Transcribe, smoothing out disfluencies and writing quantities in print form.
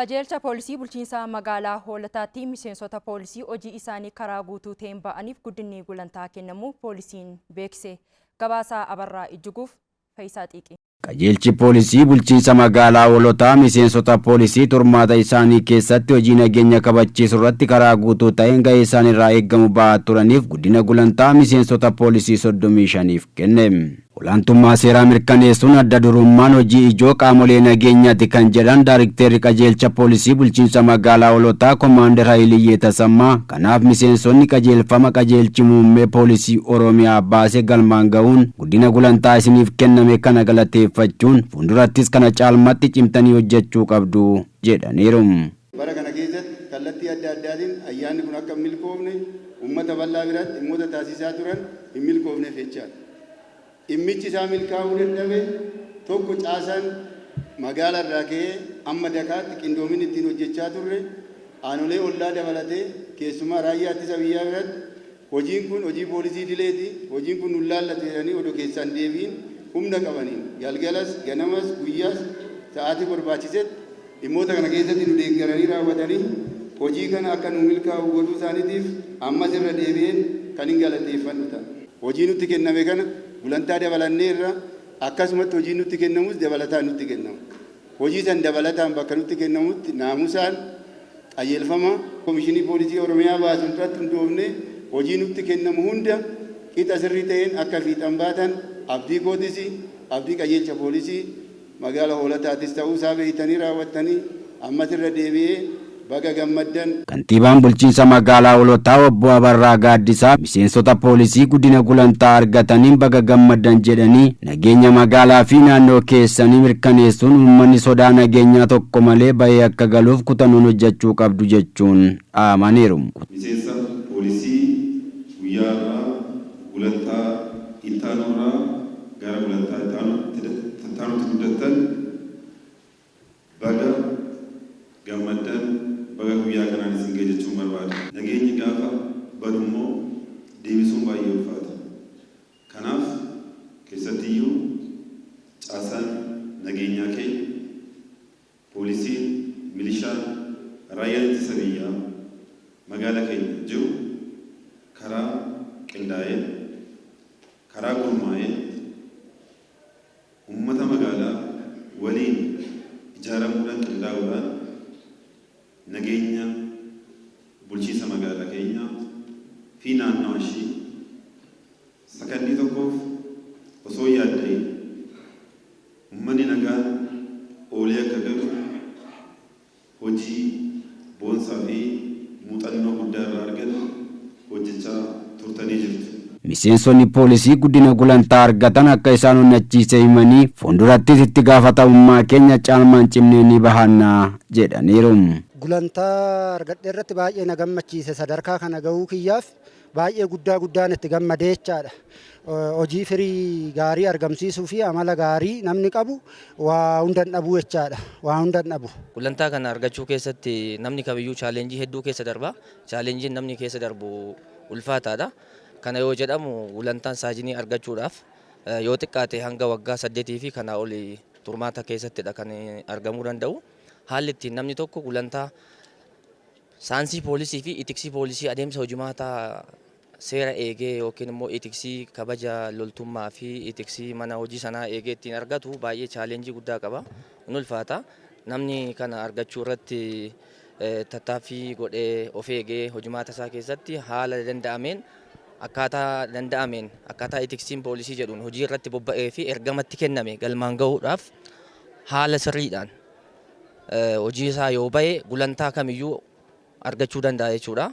Qajeelcha poolisii bulchiinsa magaalaa Hoolataatti miseensota poolisii hojii isaanii karaa guutuu ta'een ba'aniif guddinni gulantaa kennamuu poolisiin beekse. Gabaasaa Abarraa Ijjiguuf Fayisaa Xiiqii. Qajeelchi poolisii bulchiinsa magaalaa Hoolotaa miseensota poolisii turmaata isaanii keessatti hojii nageenya kabachiisuu irratti karaa guutuu ta'een gahee isaan irraa eegamu ba'aa turaniif guddina gulantaa miseensota poolisii 35f kenne. Olaantummaa seeraa mirkaneessuun adda durummaan hojii ijoo qaamolee nageenyaati kan jedhan Daarikteerri qajeelcha poolisii bulchiinsa magaalaa Hoolotaa Komaander Hayiliyyee Tasammaa, kanaaf miseensonni qajeelfama qajeelchi muummee poolisii Oromiyaa baase galmaan ga'uun guddina gulantaa isiniif kenname kana galateeffachuun fuuldurattis kana caalmatti cimtanii hojjechuu qabdu jedhaniiru. Bara kana keessatti kallattii adda addaatiin ayyaanni kun akka hin milkoofne uummata bal'aa biratti dhimmoota taasisaa turan hin milkoofneef jechaadha. Dhimmichi isaa milkaa'uu dadhabe tokko caasaan magaala irraa ka'ee amma dakaatti qindoominni ittiin hojjechaa turre aanolee ollaa dabalatee keessumaa raayyaa ittisa biyyaa biratti hojiin kun hojii poolisii idileeti, hojiin kun nun laallatu jedhanii odoo keessaan deebiin humna qabaniin galgalas, ganamas, guyyaas sa'aatii barbaachisetti dhimmoota kana keessatti nu deeggaranii raawwatanii hojii kana akka nu milkaa'u godhuu isaaniitiif ammas irra deebi'een kan hin galateeffadhu ta'a. Hojii nutti kenname kana gulantaa dabalanneerra, akkasumatti hojiin nutti kennamus dabalataan nutti kennama. Hojii san dabalataan bakka nutti kennamutti naamusaan qajeelfama Komishinii Poolisii Oromiyaa baasu irratti hundoofnee hojii nutti kennamu hunda qixa sirrii ta'een akka fiixan baatan abdii kootisi, abdii qajeelcha poolisii magaala Hoolataatis ta'uu isaa beektanii raawwattanii ammas irra deebi'ee baga gammaddan. Kantiibaan bulchiinsa magaalaa Hoolotaa obbo Abarraa Gaaddisaa miseensota poolisii guddina gulantaa argataniin baga gammaddan jedhanii nageenya magaalaa fi naannoo keessanii mirkaneessuun uummanni sodaa nageenyaa tokko malee bahee akka galuuf kutannoon hojjechuu qabdu jechuun dhaamaniiru. Miseensa poolisii guyyaa irraa gulantaa ittaanu irraa gara gulantaa ittaanutti guddattan baga gammaddan, baga guyyaa kanaan isin ga'e jechuun barbaada. Nageenyi gaafa badu immoo deebisuun baay'ee ulfaata. Kanaaf keessattiyyuu caasaan nageenyaa keenya, poolisiin, milishaan, raayyaan ittisa biyyaa magaala keenya jiru karaa qindaa'een, karaa gurmaa'een ummata magaalaa waliin ijaaramuudhaan, qindaa'uudhaan nageenya bulchiinsa magaalaa keenyaa fi naannawa ishii sakandii tokkoof osoo hin yaadda'in ummanni nagaan oolee akka galu hojii boonsaa fi muuxannoo guddaa irraa argate hojjechaa turtanii jirtu. Miseensonni poolisii guddina gulantaa argatan akka isaan onnachiise himanii fuuldurattis itti gaafatamummaa keenya caalmaan cimnee ni bahanna jedhaniiru. Gulantaa argadhe irratti baay'ee na gammachiise, sadarkaa kana gahuu kiyyaaf baay'ee guddaa guddaan itti gammadee jechaadha. Hojii firii gaarii argamsiisuu fi amala gaarii namni qabu waa hunda hin dhabu jechaadha. Waa hunda hin dhabu. Gulantaa kana argachuu keessatti namni kamiyyuu challenge hedduu keessa darba. Challengeiin namni keessa darbu ulfaataadha. Kana yoo jedhamu gulantaan saajinii argachuudhaaf yoo xiqqaate hanga waggaa 8 fi kanaa oli turmaata keessattidha kan argamuu danda'u. Haalli ittiin namni tokko gulantaa saayinsii poolisii fi itiksii poolisii adeemsa hojimaataa seera eegee yookiin immoo itiksii kabaja loltummaa fi itiksii mana hojii sanaa eegee ittiin argatu baay'ee challenge guddaa qaba. Hin ulfaata. Namni kana argachuu irratti tattaaffii godhee of eegee hojimaata isaa keessatti haala danda'ameen, akkaataa danda'ameen, akkaataa itiksiin poolisii jedhuun hojii irratti bobba'ee fi ergamatti kenname galmaan gahuudhaaf haala sirriidhaan hojii isaa yoo bahe gulantaa kamiyyuu argachuu danda'a jechuudha.